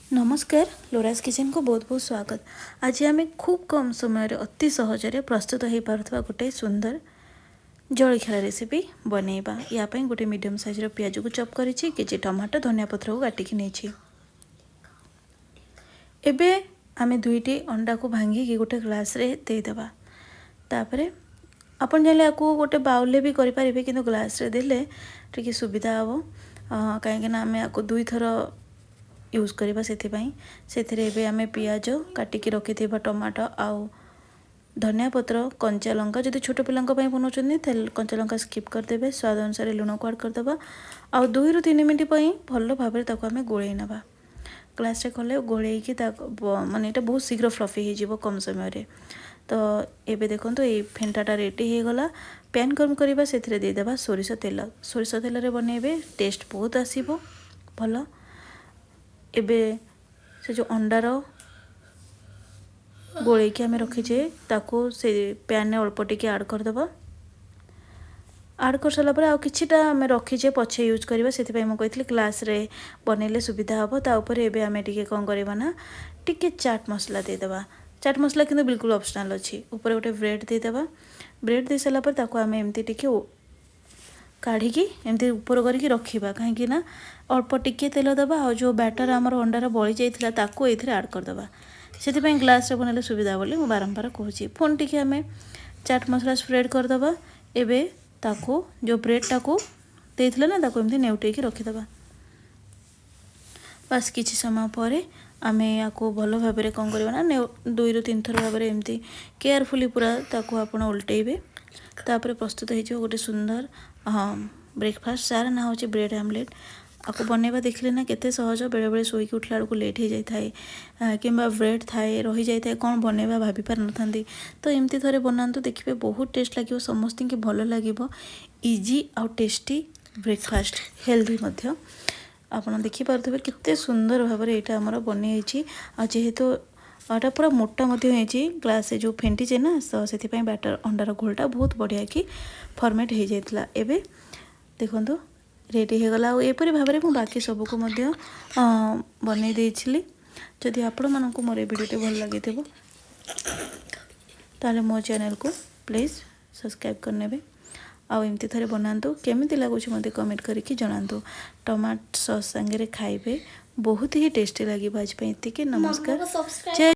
ନମସ୍କାର, ଲୋରାସ୍ କିଚେନ୍କୁ ବହୁତ ବହୁତ ସ୍ୱାଗତ। ଆଜି ଆମେ ଖୁବ୍ କମ୍ ସମୟରେ ଅତି ସହଜରେ ପ୍ରସ୍ତୁତ ହୋଇପାରୁଥିବା ଗୋଟେ ସୁନ୍ଦର ଜଳଖିଆ ରେସିପି ବନେଇବା। ୟା ପାଇଁ ଗୋଟେ ମିଡ଼ିୟମ୍ ସାଇଜ୍ର ପିଆଜକୁ ଚପ୍ କରିଛି, କିଛି ଟମାଟୋ, ଧନିଆ ପତ୍ରକୁ କାଟିକି ନେଇଛି। ଏବେ ଆମେ ଦୁଇଟି ଅଣ୍ଡାକୁ ଭାଙ୍ଗିକି ଗୋଟେ ଗ୍ଲାସ୍ରେ ଦେଇଦେବା। ତାପରେ ଆପଣ ଚାହିଁଲେ ୟାକୁ ଗୋଟେ ବାଉଲ୍ରେ ବି କରିପାରିବେ, କିନ୍ତୁ ଗ୍ଲାସ୍ରେ ଦେଲେ ଟିକେ ସୁବିଧା ହେବ, କାହିଁକିନା ଆମେ ୟାକୁ ଦୁଇଥର ୟୁଜ୍ କରିବା ସେଥିପାଇଁ। ସେଥିରେ ଏବେ ଆମେ ପିଆଜ, କାଟିକି ରଖିଥିବା ଟମାଟୋ ଆଉ ଧନିଆ ପତ୍ର, କଞ୍ଚା ଲଙ୍କା। ଯଦି ଛୋଟ ପିଲାଙ୍କ ପାଇଁ ବନାଉଛନ୍ତି, ତାହେଲେ କଞ୍ଚା ଲଙ୍କା ସ୍କିପ୍ କରିଦେବେ। ସ୍ୱାଦ ଅନୁସାରେ ଲୁଣକୁ ଆଡ଼୍ କରିଦେବା ଆଉ 2ରୁ 3 ମିନିଟ୍ ପାଇଁ ଭଲ ଭାବରେ ତାକୁ ଆମେ ଗୋଳେଇ ନେବା। ଗ୍ଲାସ୍ରେ କଲେ ଗୋଳେଇକି ତାକୁ ମାନେ ଏଇଟା ବହୁତ ଶୀଘ୍ର ଫ୍ଲଫି ହେଇଯିବ କମ୍ ସମୟରେ। ତ ଏବେ ଦେଖନ୍ତୁ, ଏଇ ଫେଣ୍ଟାଟା ରେଡ଼ି ହେଇଗଲା। ପ୍ୟାନ୍ ଗରମ କରିବା, ସେଥିରେ ଦେଇଦେବା ସୋରିଷ ତେଲ। ସୋରିଷ ତେଲରେ ବନେଇବେ, ଟେଷ୍ଟ ବହୁତ ଆସିବ ଭଲ। ଏବେ ସେ ଯେଉଁ ଅଣ୍ଡାର ଗୋଳେଇକି ଆମେ ରଖିଛେ, ତାକୁ ସେ ପ୍ୟାନ୍ରେ ଅଳ୍ପ ଟିକେ ଆଡ଼୍ କରିଦେବା। ଆଡ଼୍ କରିସାରିଲା ପରେ ଆଉ କିଛିଟା ଆମେ ରଖିଛେ, ପଛେ ୟୁଜ୍ କରିବା। ସେଥିପାଇଁ ମୁଁ କହିଥିଲି ଗ୍ଲାସ୍ରେ ବନେଇଲେ ସୁବିଧା ହେବ। ତା ଉପରେ ଏବେ ଆମେ ଟିକେ କ'ଣ କରିବା ନା ଟିକେ ଚାଟ୍ ମସଲା ଦେଇଦେବା। ଚାଟ୍ ମସଲା କିନ୍ତୁ ବିଲକୁଲ ଅପସନାଲ୍ ଅଛି। ଉପରେ ଗୋଟେ ବ୍ରେଡ଼୍ ଦେଇଦେବା। ବ୍ରେଡ଼୍ ଦେଇସାରିଲା ପରେ ତାକୁ ଆମେ ଏମିତି ଟିକେ କାଢ଼ିକି ଏମିତି ଉପର କରିକି ରଖିବା, କାହିଁକି ନା ଅଳ୍ପ ଟିକେ ତେଲ ଦେବା ଆଉ ଯେଉଁ ବ୍ୟାଟର୍ ଆମର ଅଣ୍ଡାର ବଳି ଯାଇଥିଲା, ତାକୁ ଏଇଥିରେ ଆଡ଼୍ କରିଦେବା। ସେଥିପାଇଁ ଗ୍ଲାସ୍ରେ ବନେଇଲେ ସୁବିଧା ବୋଲି ମୁଁ ବାରମ୍ବାର କହୁଛି। ପୁଣି ଟିକେ ଆମେ ଚାଟ୍ ମସଲା ସ୍ପ୍ରେଡ଼୍ କରିଦେବା। ଏବେ ତାକୁ ଯେଉଁ ବ୍ରେଡ଼୍ଟାକୁ ଦେଇଥିଲେ ନା, ତାକୁ ଏମିତି ନେଉଟେଇକି ରଖିଦେବା। ବାସ୍, କିଛି ସମୟ ପରେ ଆମେ ୟାକୁ ଭଲ ଭାବରେ କ'ଣ କରିବା ନା 2ରୁ 3 ଥର ଭାବରେ ଏମିତି କେୟାରଫୁଲି ପୁରା ତାକୁ ଆପଣ ଓଲଟେଇବେ। ତାପରେ ପ୍ରସ୍ତୁତ ହେଇଯିବ ଗୋଟେ ସୁନ୍ଦର, ହଁ, ବ୍ରେକଫାଷ୍ଟ, ଯାହାର ନାଁ ହେଉଛି ବ୍ରେଡ଼୍ ଆମଲେଟ୍। ଆକୁ ବନେଇବା ଦେଖିଲେ ନା କେତେ ସହଜ? ବେଳେବେଳେ ଶୋଇକି ଉଠିଲା ବେଳକୁ ଲେଟ୍ ହେଇଯାଇଥାଏ କିମ୍ବା ବ୍ରେଡ଼୍ ଥାଏ, ରହିଯାଇଥାଏ, କ'ଣ ବନେଇବା ଭାବି ପାରିନଥାନ୍ତି। ତ ଏମିତି ଥରେ ବନାନ୍ତୁ, ଦେଖିବେ ବହୁତ ଟେଷ୍ଟ ଲାଗିବ, ସମସ୍ତଙ୍କୁ ଭଲ ଲାଗିବ। ଇଜି ଆଉ ଟେଷ୍ଟି ବ୍ରେକଫାଷ୍ଟ, ହେଲ୍ଦି ମଧ୍ୟ। ଆପଣ ଦେଖିପାରୁଥିବେ କେତେ ସୁନ୍ଦର ଭାବରେ ଏଇଟା ଆମର ବନେଇଛି। ଆଉ ଯେହେତୁ ଏଇଟା ପୁରା ମୋଟା ମଧ୍ୟ ହେଇଛି, ଗ୍ଲାସ୍ରେ ଯେଉଁ ଫେଣ୍ଟିଛେ ନା, ତ ସେଥିପାଇଁ ବ୍ୟାଟର୍ ଅଣ୍ଡାର ଘୋଳଟା ବହୁତ ବଢ଼ିଆକି ଫର୍ମେଟ୍ ହେଇଯାଇଥିଲା। ଏବେ ଦେଖନ୍ତୁ, ରେଡ଼ି ହେଇଗଲା। ଆଉ ଏପରି ଭାବରେ ମୁଁ ବାକି ସବୁକୁ ମଧ୍ୟ ବନେଇ ଦେଇଥିଲି। ଯଦି ଆପଣମାନଙ୍କୁ ମୋର ଏ ଭିଡ଼ିଓଟି ଭଲ ଲାଗିଥିବ, ତାହେଲେ ମୋ ଚ୍ୟାନେଲକୁ ପ୍ଲିଜ୍ ସବସ୍କ୍ରାଇବ୍ କରିନେବେ। ଆଉ ଏମିତି ଥରେ ବନାନ୍ତୁ, କେମିତି ଲାଗୁଛି ମୋତେ କମେଣ୍ଟ କରିକି ଜଣାନ୍ତୁ। ଟମାଟୋ ସସ୍ ସାଙ୍ଗରେ ଖାଇବେ, ବହୁତ ହି ଟେଷ୍ଟି ଲାଗିବ। ଆଜି ପାଇଁ ଏତିକି, ନମସ୍କାର। ମାମାକୁ ସବସ୍କ୍ରାଇବ୍ ଜୟ